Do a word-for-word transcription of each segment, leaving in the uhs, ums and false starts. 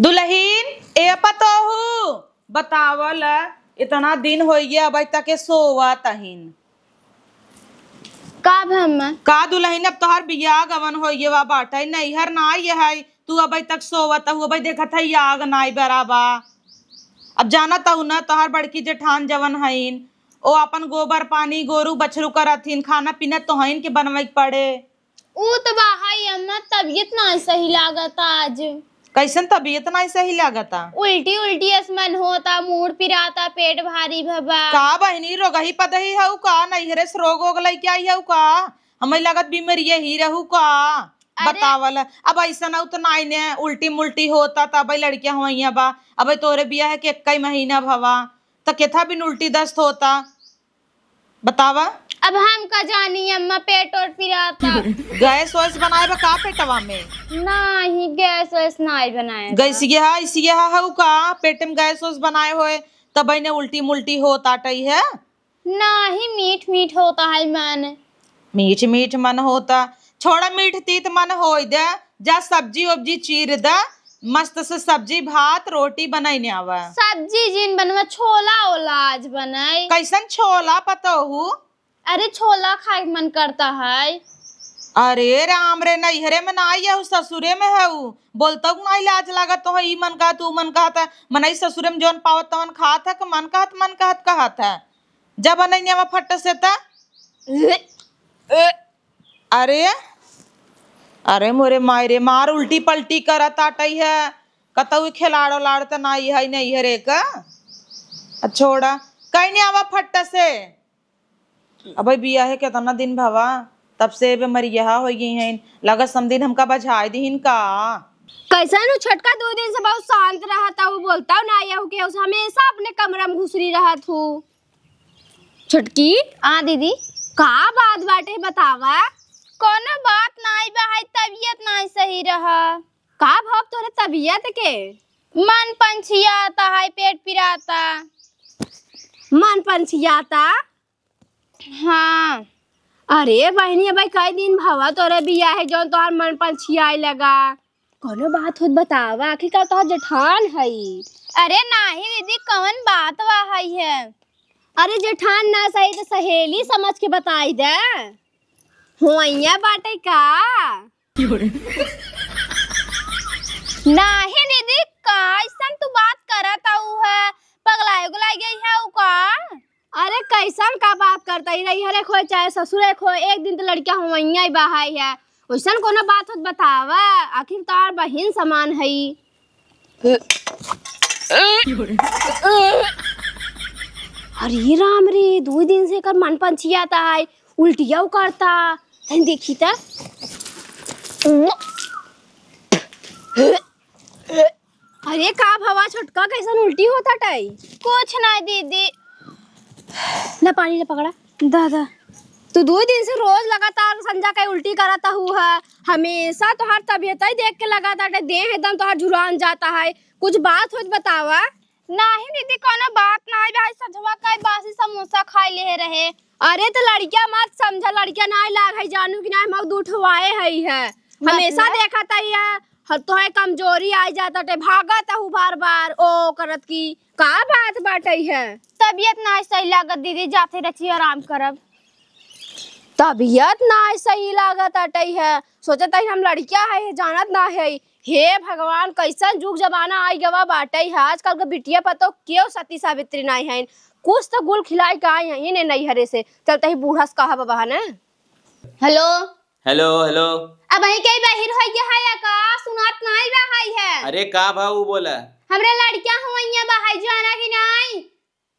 दुलहिन, ए पतोहू, बतावल, इतना दिन होइगे अबइ तक के सोवत अहिन। का भा अम्मा? का दुलहिन, अब तोहार बियाह गवन होइगे वा बाटइ, नइहर नाइ अहइ, तू अबइ तक सोवत अहू, अबइ देखत हइ आग नाइ बरा बा। अब जानत अहू न, तोहार बड़की जेठान जवन हइन, ओ आपन गोबर पानी, गोरू बछरू करत हिन, खाना पीना तोहइन के बनवइ के पड़े। ऊ त बा हइ अम्मा, तबियत नाइ सही लागत आज। कइसन तबियत नाइ सही लागता? उल्टी उल्टी अस मन होता, मूड़ पिराता, पेट भारी भवा। का बहिनी, रोगही पदही हऊ का? नइहरे से रोग ओग लइके आई हऊ का? हमइ लागत बीमारी यही रहू का? अरे बतावल, अब अइसन ऊ त नाइ ने, उल्टी मुल्टी होता त अबइ लड़किया हुवइया बा, अबइ तोरे बियाह के एक्कइ महीना भवा, त केथा बिन उल्टी दस्त होता? बतावा। अब हम का जानी अम्मा, पेट ओट पिराता। गैस वैस बनाए बा का पेटवा में? नाहीं, गैस वैस नाहीं बनाए बा। गैसिया, अइसिया हऊ का? पेट में गैस वैस बनाए होए, तबइ ने उल्टी मुल्टी होत आटइ है। नाहीं, मीठ मीठ होता है मन। मीठ मीठ मन होता? छोड़ा, मीठ तीत मन होई दे, जा सब्जी उब्जी चीर दे, मस्त से सब्जी, भात, रोटी बनइने आवा। सब्जी जिन बनवा, छोला ओला आज बनइ। कइसन छोला पतोहू? अरे, छोला खाए के मन करता है। अरे राम रे, नइहरे में नाइ अहू, ससुरे में हऊ। बोलतउ नाइ लाज लागत तोहइ, ई मन कहत, ऊ मन कहत। मनई ससुरे में जउन पावत तवन खात ह, कि मन कहत, मन कहत कहत ह। जा बनइने आवा फट से त। अरे, अरे मोरे माई रे, मार उल्टी पल्टी करत आटइ है, कतउ खेलाड़ ओलाड़ त नाई है, नइहरे का। आ छोड़ा, कइने आवा फट्ट से। अबइ बियाहे केतना दिन भवा, तब से एबे मरियहा होइ गइ हइन, लगत समधिन हमका बझाइ दिहिन का। कइसन उ छोटका दू दिन से बहुत शांत रहत, उ बोलतउ नाई, केहू से हमेसा अपने कमरा में घुसरी रहत हू। छोटकी। हाँ दीदी। का बात बाटे बतावा? कउनो बात नाई बा, हाय तबियत नाई सही रहा। का भवा तोरे तबियत के? मन पंछियाता, हाय पेट पिराता। मन पंछियाता? हाँ। अरे बहिनी, अबइ कई दिन भवा तोरे बियाहे जउन तोहार मन पंछियाए लगा। कउनो बात होत बतावा, आखिरकार तोहार जेठान हई। अरे नाहीं दीदी, कउन बात बा हई है? अरे जेठान ना सही त सहेली समझ के बताइ दे। हुवइया बाटइ का? नाहीं दीदी, कइसन तू बात करत हऊ है? पगलाए उगलाए गइ हऊ का? अरे कइसन का बात करत हई, नइहरे क होइ चाहे ससुरे क होइ, एक दिन त लड़किया हुवइया ही बा हई है। ओइसन कउनो बात होत बतावा, आखिर तोहार बहिन समान हई। अरे राम रे, दुइ दिन से एकर मन पंछियाता है, उल्टिया करता। तनी देखी त। अरे का भवा छोटका, कइसन उल्टी होत हटइ? कुछ नाहीं दीदी। ला पानी ला पकड़ा। दा, दा। तू दुइ दिन से रोज लगातार संझा के उल्टी करत हऊ है। हमेसा तोहार तबियत ही देख के लगातार देह एकदम तोहार झुरान जाता है। कुछ बात होत बतावा। नाहीं दीदी, कउनो बात नाहीं बा, संझवा का बासी समोसा खाइ लेहे रहे। अरे त लड़किया मत समझा, लड़किया नाहीं लाग है, जानू कि नाहीं, हम दू ठो आए हई है। हमेसा देखत हई है, ह-, तोहे कमजोरी आइ जात हटे, भागत हऊ बार बार, ओ करत की का बात बाटइ है? तबियत नाहीं सही लागत दीदी, जाते रची आराम करब। तबियत नाहीं सही लागत हटइ है, सोचत हई हम लड़किया है, जानत नाहीं है। हे भगवान, कइसन जुग जमाना आइ गवा बाटइ है, आजकल के बिटिया पतोह केहू सती सावित्री नाहीं हइन। कुछ त गुल खिलाइ के आइ हइन नइहरे से, चलत ही बूढ़ा से कहब बा न। हेलो। हेलो, हेलो। अबहीं कइ बहिर होइ गया है या का? सुनात नाहीं बा है। अरे का भा ऊ बोला? हमरे लड़किया हुवइया बा है, जाना कि नाहीं?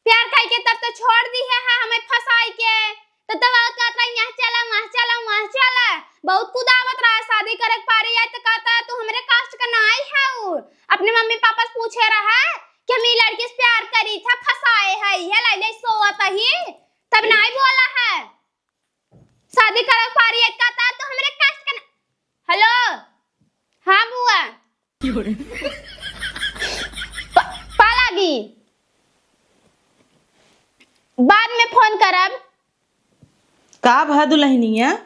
प्यार कइके तब तो छोड़ दिहे है, हमें फँसाइके। त तब आवत कहत रहा, "यहाँ चला, वहाँ चला, वहाँ चला।" बहुत कुदावत रहा, शादी करे के पारी आए त कहता, "तू हमरे caste का नाहीं हऊ।" अपने मम्मी पापा से पूछे रहा कि हम ई लड़की से प्यार करी था, फँसाए है, ये लाई ले सोवत ही, तब नाहीं बोला है। शादी करे के पारी आए त कहता, "तू हमरे caste का ना।" हेलो, हाँ बुआ। प-, पा लागी। बाद में फोन करब। का भा दुलहिनिया?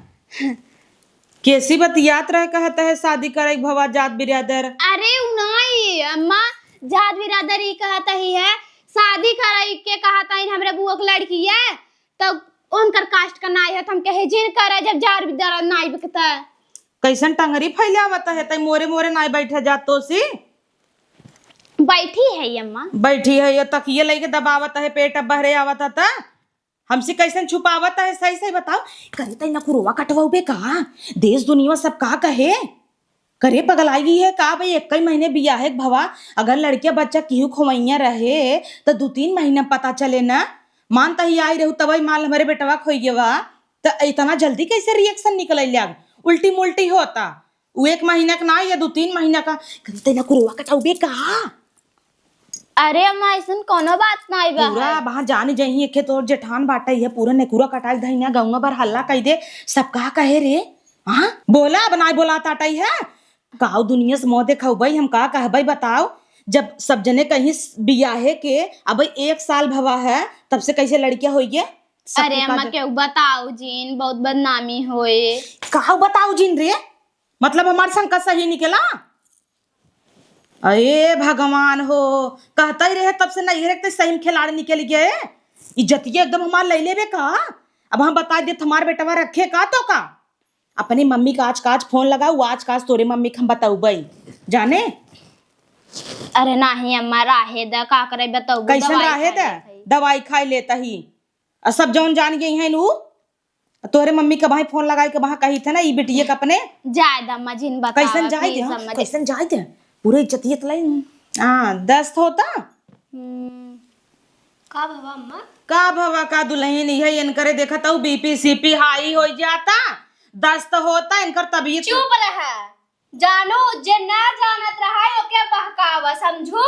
केसी बतियात रहे कहत है शादी करे के भवा जात बिरादर? अरे उ नाई, अम्मा दरी कहत ही है, शादी कराई के कहत ही हमरे बुआ के लड़की है, तो उनकर कास्ट का नाई है, तो हम कहे जिन करे जब जार भी दरा नाई बिकता। कैसन टंगरी फैलावत है, तई मोरे मोरे नाई बैठे जात तो सी। बैठी है ये अम्मा। बैठी है ये तकिए लेके दबावत है, पेट अब बहरे आवत है त। हमसे कैसन छुपावत है, सही सही बताओ। करे तई नकुरवा कटवाउबे का? देश दुनिया सब का कहे? करे पगलाई गई है का भाई, एक ही महीने बियाहे के भवा, अगर लड़किया बच्चा केहू खोवैया रहे त दू तीन महीना पता चले ना। मान तही आई रहू तबई माल हमरे बेटवा खोई गवा, त इतना जल्दी कैसे रिएक्शन निकल लाग? उल्टी मुल्टी होता। उ एक महीना का ना या दू तीन महीना का। करे तई नकुरवा कटवाउबे का? अरे अम्मा, ऐसन कोनो बात नाई बा पूरा है। वहाँ जान जही, एके तोर जेठान बाटे, ये पूरा नेकुरा कटाई धइना, गौवा भर हल्ला कई दे, सब का कहे रे? हाँ, बोला, अब नाई बोला ताटई है। काऊ दुनिया से मुँह देखउबई, हम का कहबई बताओ? जब सब जने कहीं स-, बियाहे के अब एक साल भवा है, तब से कैसे लड़किया होई गे? सबके अरे का अम्मा, ज- केहू बताओ जिन, बहुत बदनामी होए। काऊ बताओ जिन रे? मतलब हमार शंका सही निकला? अरे भगवान हो, कहता ही रहे तब से नैहरे के सही में खिलाड़ी निकल गए। इज्जतिया एकदम हमार ले लेबे का? अब हम बता देत हमार बेटवा रखे का तो का? अपनी मम्मी का आज काज फोन लगाऊ, आज काज तोरे मम्मी के हम बतउबई। जाने? अरे नाही अम्मा, राहे द, का करे बतउबू, कैसन दवाई राहे खा द? लेत हई। दवाई खाई लेत ही। आ सब जौन जान गई हैं उ, तोहरे मम्मी के भाई फोन लगाई के वहाँ कही थे ना, ई बिटिया के अपने। जाए द अम्मा, जिन बतावा, कैसन जाए दे, please हाँ? अम्मा, जिन कैसन जाए दे? पूरे इज्जतियत लाई। हाँ, दस्त होता? हम्म। का भवा अम्मा? का भवा का दुल्हन, इहे इनकरे देखत हऊ, बीपी सीपी हाई हो जाता, दस्त होता, इनकर तबीयत। चुप रहा। जानू, जे ना जानत रहा, ओके बहकावा, समझू?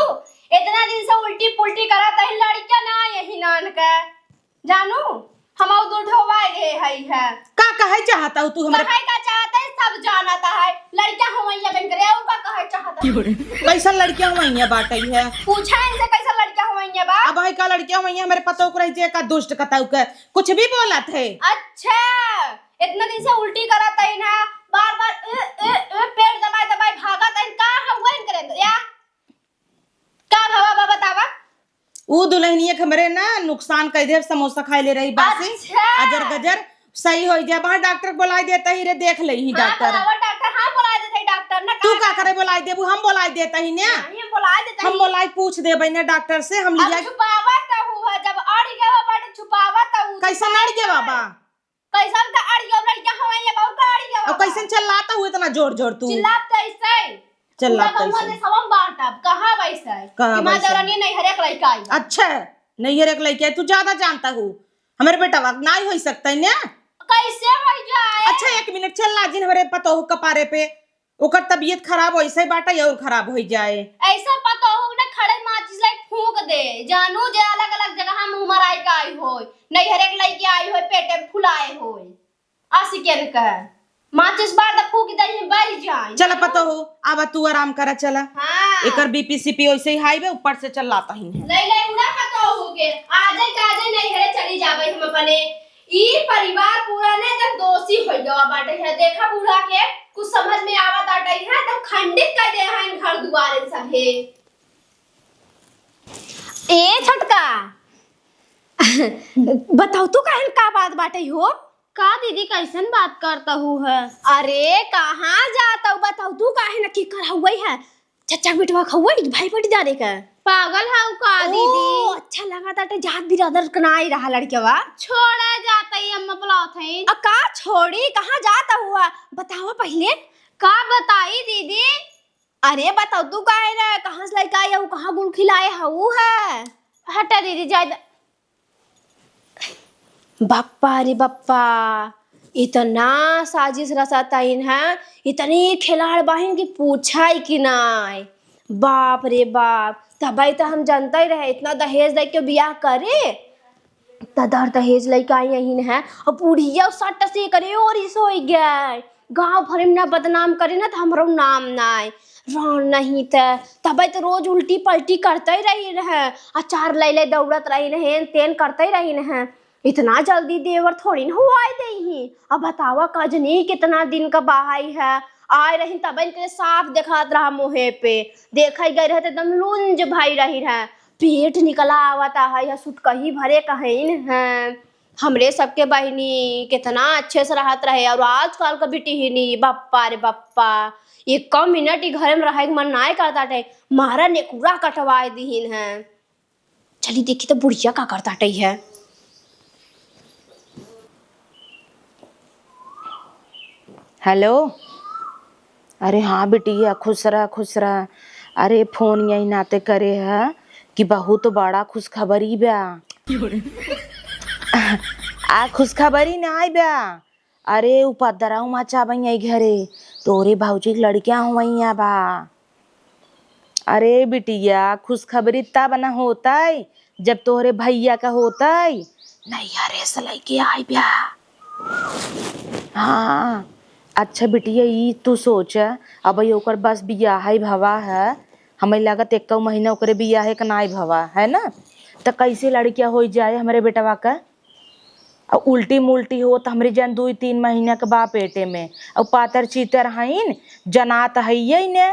इतना दिन से उल्टी पुल्टी करत है, लड़किया ना यही नान के। जानू, हम दो ठो वाए गए हई है। का कहे चाहत हऊ तू हमरे? कहे का चाहत है, सब जानत है। लड़किया होवैया बन करे, और का कहे चाहत है? कैसन लड़किया होवैया बाटई है? पूछा इनसे, कैसन लड़किया होवैया बा? अब है का लड़किया होवैया, हमरे पतोह को रही जे का दुष्ट कतऊ के, कुछ भी बोलत है। अच्छा, इतना दिन से उल्टी करत है ना, बार बार ए, ए, ए, पेट दबाए दबाए भागत है, का हुआ इनकरे अंदर, या? का भवा बा बतावा? ऊ दुल्हनिया के हमरे ना नुकसान कई देब, समोसा खाए ले रही बासी, अच्छा। अजर गजर, सही होई जाए। बाहर डॉक्टर के बोलाई देता ही रे, देख ले ही हाँ, डॉक्टर। बुलावा डॉक्टर, हाँ, बोलाई देता ही डॉक्टर ना, तू का का करे बोलाई देबू, हम बोलाई देता ही ने। हाँ, ये बोलाई देता हम ही। बोलाई पूछ देबै ने डॉक्टर से, हम अब लिया। छुपावा त हु है, जब अड़ गवा बट छुपावा त हु कैसन अड़ गवा बा? कैसन त अड़ियो लड़किया हवैया, बहुत अड़ियो अब बा। कैसन चिल्लात हऊ इतना जोर जोर तू? चिल्लात कैसे? चिल्लात पूरा गौवा कैसे? देशवा में बांटब, कहाँ वैसे? कहाँ कि माँ वैसे? देवरानी नैहरे के लइका आई। अच्छा, नैहरे के लइका आई, तू ज्यादा जानत हऊ। हमरे बेटवा के नाई होई सकता है ना? कैसे हो जाए? अच्छा, एक मिनट, चिल्ला जिन हमरे पतोह कपारे पे। ओकर तबीयत खराब वैसे बाटे और खराब हो जाए। ऐसा पतोहू ना खड़े माचिस लाइक फूंक दे, जानू जे अलग-अलग जगह मुंह मराए के आई होय, नैहरे के लइके आई होय, पेटे में फुलाए होय, आशिकन के। माचिस बार त फूंक दे, बढ़ जाए। चला पतोहू, आवा तू आराम करा, चला। हाँ। एकर बीपी सीपी वैसे ही हाई बे, ऊपर से चलाता ही है। ले ले उड़ा पतोहू के, आजे के आजे नैहरे चली जाबे हम अपने। ई परिवार पूरा ने एकदम दोषी हो गवा बाटे है। देखा बूढ़ा के कुछ समझ में आवा बाटे है, एकदम खंडित कर दे हैं घर दुआरे सभे। ए छोटका, बताओ तू काहे न का बात बाटे हो? का दीदी, कैसन बात करता हूँ है? अरे कहाँ जाता हूँ, बताओ तू काहे न की कर हुई है? चच्चा के बेटवा खौआ कि भाई बड़ी जाने का? पागल हऊ का ओ, दीदी? अच्छा लगा ताटे, जात बिरादर के ना आई रहा लड़कवा। छोड़ा जाता ही अम्मा बुलावत हईन। आ का छोड़ी, कहाँ जाता हुआ? बतावा पहिले। का बताई दीदी? अरे बताओ तू काहे रे, कहाँ से लइका आई हऊ, कहाँ गुल खिलाए हऊ है? हटा दीदी, जाए द- बप्पा रे बप्पा, इतना साजिश रचतइन है, इतनी खिलाड़ बाहिन कि पूछा ही कि नाय। बाप रे बाप, तबे तो हम जनते रहे, इतना दहेज दे के बियाह करे, त दर दहेज लइके आई यही न है। अब बुढ़िया सट से करे और इस हो गए, गाँव भर में ना बदनाम करे ना, तो हमरो नाम नाय। रान नहीं त, तबे तो रोज उल्टी पलटी करते ही रही न है, अचार ले ले दौड़त रही न है, तेन करते ही रही न है। इतना जल्दी देवर थोड़ी न हुआई देही। अब बतावा कजनी कितना दिन का बहाई है, आए रहिन तब इनके साफ देखात रहा मुँहे पे। देखे गए रहे त एकदम लुंज भई रही रहे। पेट निकला आवत है, या सुटकही भरे कहिन है। हमरे सबके बहिनी कितना अच्छे से रहत रहे, और आजकल का बिटिहिनी, बप्पा रे बप्पा, एक मिनट ही घर में रहे के मन नाय करत बाटे, मारा नेकुरा कटवाए दिहिन है। चली देखी तो बुढ़िया का करत बाटे है। हेलो। अरे हाँ बिटिया, खुश रह, खुश रह। अरे फोन यही नाते करे ह कि बहुत बड़ा खुशखबरी बा। आ खुशखबरी नाई बा। अरे उपद्रव मचावई आई घरे, तोरे भौजी के लड़किया हुवैया बा। अरे बिटिया, खुशखबरी तब न होतई जब तोहरे भैया का होतई, नैहरे से लइके आई ब्या। हाँ, अच्छा बिटिया, ई तू सोच, अब ई ओकर बस बियाहे भवा है, हमें लागत एक्कौ महीना ओकरे बियाहे के नाई भवा है ना, त कैसे लड़किया होइ जाए हमरे बेटवा का? अउ उल्टी मुल्टी होत हमरे जन दुई तीन महीना के बा पेटे में, अउ पातर चीतर हईन, जनात हइये ने।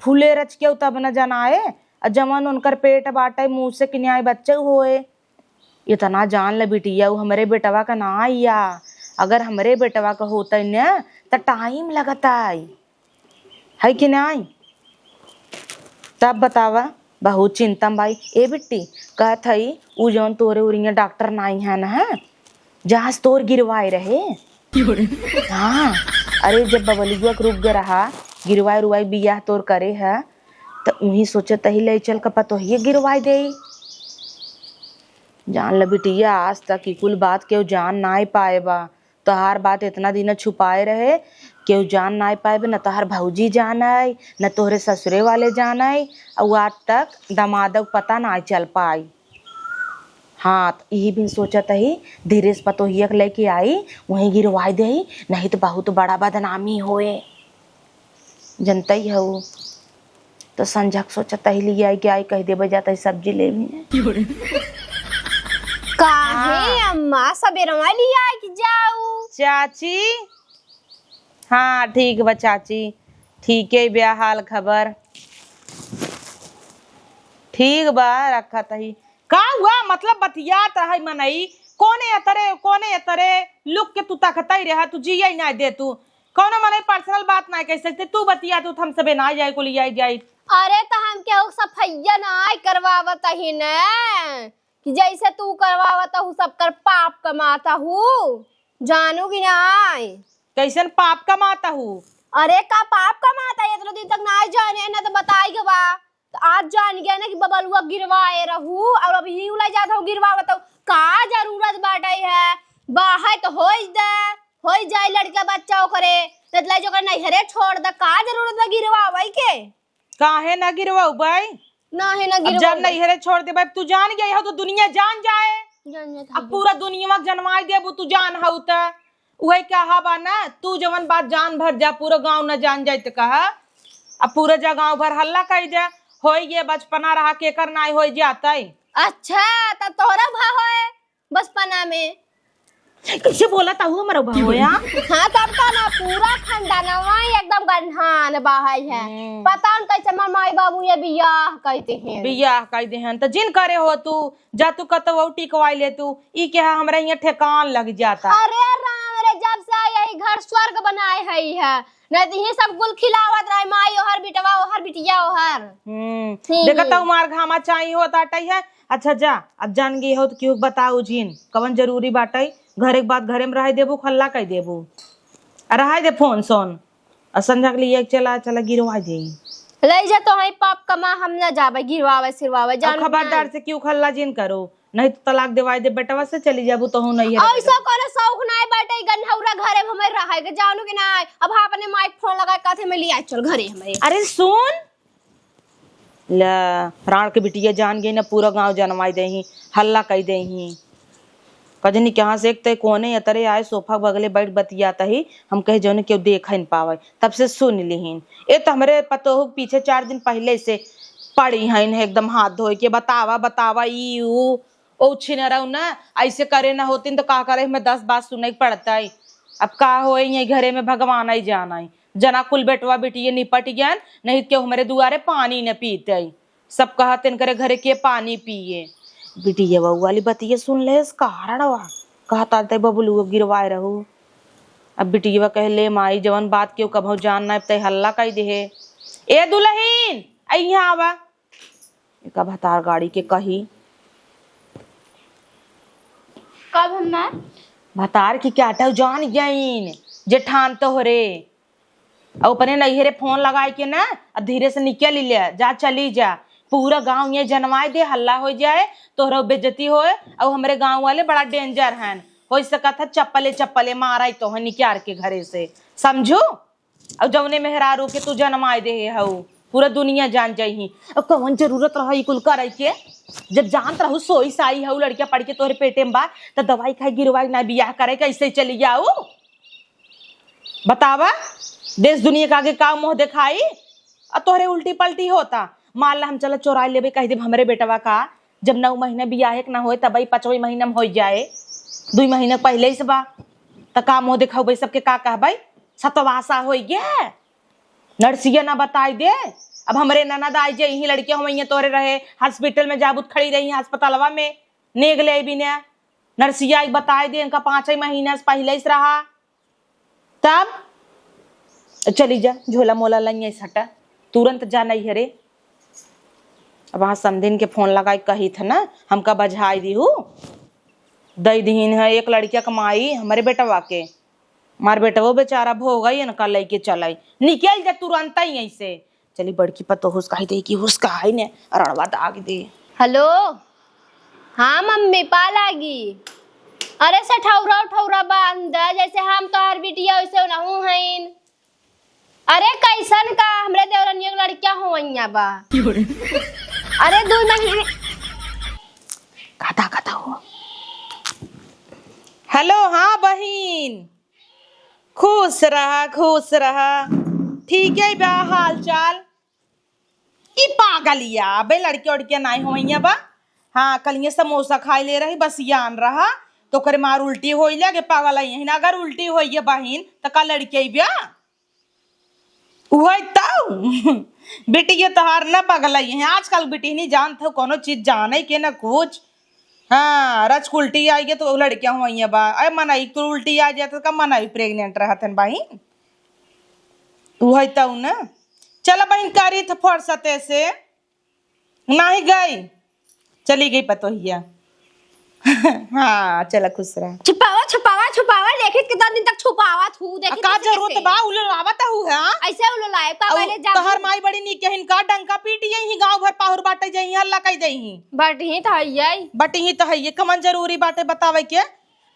फूले रच के तब न जनाए, आ जवन उनकर पेट बाटे, मुँह से किन्याय बच्चे होए। इतना जान ले बिटिया, उ हमरे बेटवा का ना आइया। अगर हमरे बेटवा का होतई न, त टाइम लगतई, है कि नाई? तब बतावा, बहुत चिंता में बाई। ए बिट्टी, कहत हई, उ जवन तोरे उरिया डॉक्टर नाई है न, हैं? जहाँ से तोर गिरवाए रहे। हाँ, अरे जब बबलुआ के रुक गए रहा, गिरवाए रुआई बियाह तोर करे है, त उही सोचत ही ले चल के पतोहिए गिरवाए देई। जान ल बिटिया, आज तक ई कुल बात केहू जान नाय पाए बा। तोहार बात इतना दिन छुपाए रहे, केहू जान नाय पाए बा, न तोहार भौजी जान आई, न तोहरे ससुरे वाले जान आई, अउ आज तक दमादक पता नाय चल पाई। हाँ, त इही बिन सोचत ही, धीरे से पतोहिया के लेके आई, वहीं गिरवाई देई, नहीं त बहुत बड़ा बदनामी होए। जनतई हऊ, त संझक सोचत ही, लियाई के आई, कह देबे जात ही सब्जी लेवे। काहे हाँ। अम्मा, सबेरवा लियाई के जाऊ? चाची, हाँ, ठीक बा चाची, ठीके बा हाल खबर। ठीक बा, रखत ही। का हुआ? मतलब बतियात रहै मनई, कोने अतरे, कोने अतरे लुक के तू तकतई रहा, तू जियै नाय दे तू। कौनो मनई पर्सनल बात नाय कह सकते, तू बतिया तू, हम सबे ना जाए को लिया जाए। अरे त हम केहू सफैया नाय करवावत ही न, कि जैसे तू करवावत हू सबकर पाप कमात हू, जानू कि नाय? कैसन पाप कमात हू? अरे का पाप कमात है, इतना दिन तक नाय जाने, ना त बताई के बा। त आज जान गया ना कि बबलुआ गिरवाए रहू, और अब ही उलाई जात हो गिरवावत हो। का जरूरत बाटे है? बाहे त होई दे, होई जाए लड़का बच्चा ओकरे, नतलाई जो ओकरे नैहरे छोड़ दे, का जरूरत बा गिरवावे के? काहे ना गिरवाऊ बाई? नाहे ना अब गिरवाऊ जब बाई। नैहरे छोड़ दे बाई, तू जान गई हो तो दुनिया जान जाए। जान जाए अब तो पूरा दुनिया जनवाई देबू, तू जान हऊ त। उहे कहा बा ना, तू जवन बात जान भर जा, पूरा गाँव न जान जाए त कहा। अब पूरा जा गाँव भर हल्ला कई दे, होई ये बचपना रहा, केकर नाई होई जातई। अच्छा, त तोहरा भा होए बचपना में। कैसे बोला ताहू हमारा भा होया? हाँ, तब का ना, पूरा खानदानवा ही एकदम गन्हान बाहर है। हम्म। पता न कैसे हमार माई बाबू ये बियाह कहते हैं। बियाह कई देहन, त जिन करे हो तू, जा तू कतौ टिकवाई ले तू, ई के है हमरा हियाँ ठेकान लग जाता। अरे राम रे, जब से आई यही घर स्वर्ग बनाए है, ई है, नहीं तो यही सब गुल खिलावत रहे, माई ओहर बिटवा ओहर बिटिया ओहर। हम्म, हम्म, देखा हम्म। त मार घामा चाही होत आटई है। अच्छा जा, अब जान गई हो त केहू बताऊ जिन, कवन जरूरी बाटई, घरे के बात घरे में रहे देबू, खल्ला कई देबू, आ रहे दे फोन सोन। आ संझा के लिए चला, चला गिरवा दे। लई जा तो है पाप कमा, हम ना जाबे गिरवावे सिरवावे, अब जान खबरदार नहीं। से केहू खल्ला जिन करो, नहीं तो तलाक देवाई दे बेटवा से, चली जाबू तोहू नैहर। ऐसा करे शौक नाय बाटे, गन्हौरा घरे में हमें रहे के जानू कि नाय। अब हाँ अपने माई फोन लगा के कहते में लिया चल घरे हमें। अरे सुन, ले, प्राण के बिटिया जान गई ना, पूरा गांव जनवाई देही, हल्ला कई देही। कजनी के यहाँ से एक ते कोने अतरे आए, सोफा के बगले बैठ बतियात ही, हम कहे जौने केहू देख न पावे, तब से सुन लिहिन। ए त हमरे पतोहू के पीछे चार दिन पहिले से पड़ी हईन, एकदम हाथ धोए के, बतावा, बतावा, ई ऊ, ओ छिनरऊ ना, ऐसे करे ना होतिन त का करे, हमें दस बात सुने के पड़ता है। अब का होए ये घरे में, भगवान ही जाना है। जना कुल बेटवा बिटिये निपट गयन, नहीं त केहू हमरे दुआरे पानी न पीते। सब कहत इनकरे घरे के पानी पिए। बिटियवा वाली बतिये सुन लेस, का रड़वा? कहत आते बबलुओ गिरवाए रहू। अब बिटियवा कहे, "ले माई, जवन बात केहू कबहू जान ना, अब तै हल्ला कई देहे। ए दुलहिन, अइहाँ आवा।" एका भतार गाड़ी के कही। कब हम ना? भतार की क्या टाउ जान गईन, जेठान तोहरे। अउ अपने नैहरे फोन लगाए के ना, आ धीरे से निकल ले, जा, चली जा। पूरा गांव ये जनवाए दे, हल्ला हो जाए, तोहरा बेइज्जती होए। अउ हमरे गांव वाले बड़ा डेंजर हन, हो सकत है चप्पले चप्पले मारा तो है निकार के घरे से, समझू? अउ जौने मेहरारू के तू जनमाए देहे हऊ, पूरा दुनिया जान जाइही। अब कौन जरूरत रहा ई कुल करे के? जब जानत रहू सोई साई हऊ, लड़किया पढ़ के तोहरे पेटे में बा, त दवाई खाए गिरवाई ना, बियाह करे के ऐसे ही चली जाऊ। बतावा, देश दुनिया के आगे का मुंह दिखाई? आ तोहरे उल्टी पलटी होता। मान ला हम चला चोराई लेबे, कह देब हमरे बेटवा का, जब नौ महीना बियाहे के ना होए, तब ई पाँचवें महीना में हो जाए, दुई महीना पहले से बा, त का मुंह दिखाऊ भाई, सबके का कहबै? सतवासा होइ गे, नरसिया ना बताई दे। अब हमरे ननद आई जे, इही लड़के होइए तोरे रहे, हॉस्पिटल में जाबूत खड़ी रही अस्पतालवा में, नेग ले बिना नरसिया आई बताई दे, इनका पाँच ही महीना से पहले से रहा। तब चली जा, झोला मोला लइए सटा, तुरंत जा नहीं हरे। अब वहाँ समधिन के फोन लगाई कही थ ना, हमका बझाई दीहू, दई दीहिन है एक लड़किया के माई हमरे बेटवा के। मार बेटवो बेचारा भोगई, इनका लइके चलाई, निकल जा तुरंत ही ऐसे। चली बड़की पतोह हुसकाई दे कि हुसकाई ने, अरड़वा दाग दे। हेलो, हाँ मम्मी, पा लागी। अरे सठौरा उठौरा बांध द, जैसे हम तोहर बिटिया वैसे ओनहू हईन। अरे कैसन का, हमरे देवरनिया के लड़किया होइया बा। अरे दू महीने। कथा कथा हो। हेलो, हाँ बहिन, खुश रहा, खुश रहा। ठीक है बा हाल चाल। ई पागलिया, अबे लड़के उड़के नाई होइया बा। हाँ, कलिए समोसा खाई ले रही, बस यान रहा, तो ओकरे मार उल्टी होई लगे, पागल आई है ना। अगर उल्टी होई है बहिन, त का लड़के आई ब्या? उहई तउ। बिटिया तोहार ना पगलई है, आजकल बिटिहनी जानत हो, कोनो चीज जाने के ना कुछ। हाँ, रच के उल्टी आई है तो लड़किया होइया बा। अरे मनई तो उल्टी आ जाए तो का मनई प्रेग्नेंट रहत हन बहिन? उहई तउ ना। चल बहिन, करी थ फुर्सते से। नाही गई, चली गई पतोहिया। हाँ, चला खुश रहा। छुपावा, छुपावा, छुपावा, देखित कितना दिन तक छुपावा थू, देखित का कैसे, जरूरत कैसे? बा, उलो लावत हू है, हाँ? ऐसे उलो लाए, का अउ पहले जा तोहर माई बड़ी नीक है, इनका डंका पीटी यही गाँव भर पाहुर बाटे जाई, हल्ला कई देही। बट ही तो है यही। बट ही तो है ये, कमन जरूरी बाटे बतावे के?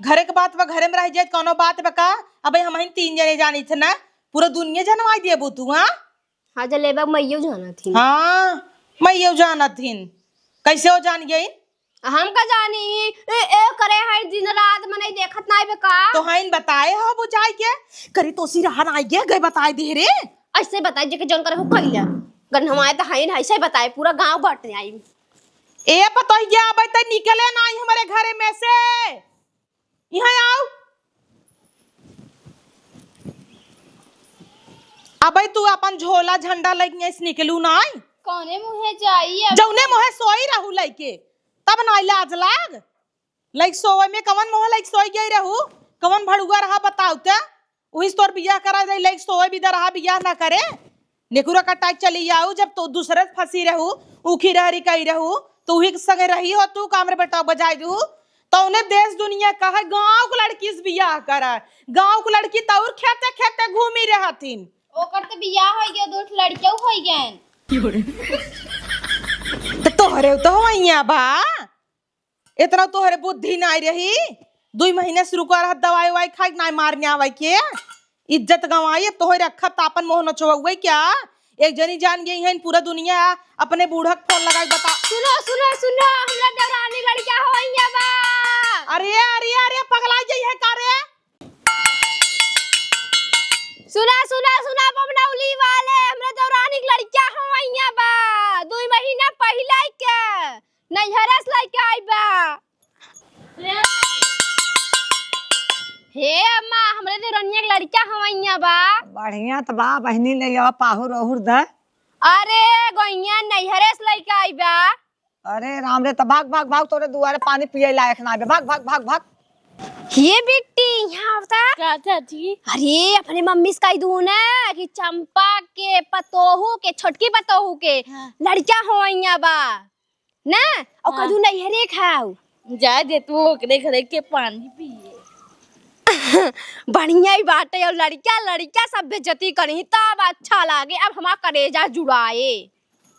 घरे के बात बा, घरे में रह जाए, कौनो बात बा का? अबे हम ही तीन जने जानी थे ना, पूरा दुनिया जनवाई देबू तू, हाँ? हाँ, जलेबा मइयो जानत हिन। हाँ, मइयो जानत हिन। कैसे हो जान गई? हम का जानी, ए, ए, करे है दिन रात मनई देखत नाई बे का? तो हइन बताए हो बुझाई के? करे तो सी रहा नाई गे, गए बताए दे रे। ऐसे बताए जेके जौन करे हो कइले। गन हम आए तो हइन ऐसे बताए, पूरा गांव बट आई। ए पतोहिया, अबे तै निकले नाई हमरे घरे में से। यहाँ आओ। अबे तू अपन झोला झंडा लइके ऐसे निकलू नाई। कौने मुँहे जाई अब? जौने मुँहे सोई रहू लइके, तब नाई लाज लाग। लइके सोवे में कवन मुँह लइके सोई गई रहू? कवन भड़ुआ रहा बताऊ ते? उही से तोर बियाह करा दे, लइके सोवे बिदा रहा, बियाह ना करे। नेकुरा कटाई चली आऊ, जब तो दूसरे से फंसी रहू, उखी रहरी कई रहू, तो उही के संगे रही हो तू, कामरे बेटा बजाई दू। तो उन्हें देश दुनिया कहे गांव के लड़की से बियाह करा, गांव के लड़की तो और खेते खेते घूमी रहथिन। ओकर तो बियाह हो गया, दो ठो लड़कियों हो गए। तो तोहरे तो होइया बा, इतना तोहरे बुद्धि नाई रही। दुई महीने से रुका रहा, दवाई उवाई खाई, नाई मारने आवे के। इज्जत गंवाई, अब तोहरे रखब त आपन मोह नचवउए क्या? एक जनी जान गई है, पूरा दुनिया अपने बूढ़ा के फोन लगाई बता। सुनो, सुनो, सुनो, हमरा देवरानी लड़का होइया बा। अरे, अरे, अरे, पगला गई है का रे? सुना, सुना, सुना, बमनौली वाले, हमरा देवरानी के लड़का होइया बा। दुई महीना पहिले के नैहरे से लइके आई बा। हे अम्मा, हमरे देवरनिया के लड़िका हवइया बा। बढ़िया त बा बहिनी, ले आवा पाहुर ओहुर द। अरे गोइया नैहरे से लइका आई बा। अरे राम रे, त भाग भाग भाग, तोरे दुआरे पानी पिए लायक ना बे, भाग भाग भाग भाग। हे बिट्टी, यहाँ आवता। का चाची? अरे अपने मम्मी से कहि दू ना कि चंपा के पतोहू के, छोटकी पतोहू के हाँ। लड़िका हवइया बा ना, और हाँ। कदू नैहरे खाऊ। जाए दे तू ओकरे घरे के पानी पिए। बढ़िया ही बाटे, और लड़िका लड़िका सब बेइज्जती करी तब अच्छा लागे। अब हमार करेजा जुड़ाए।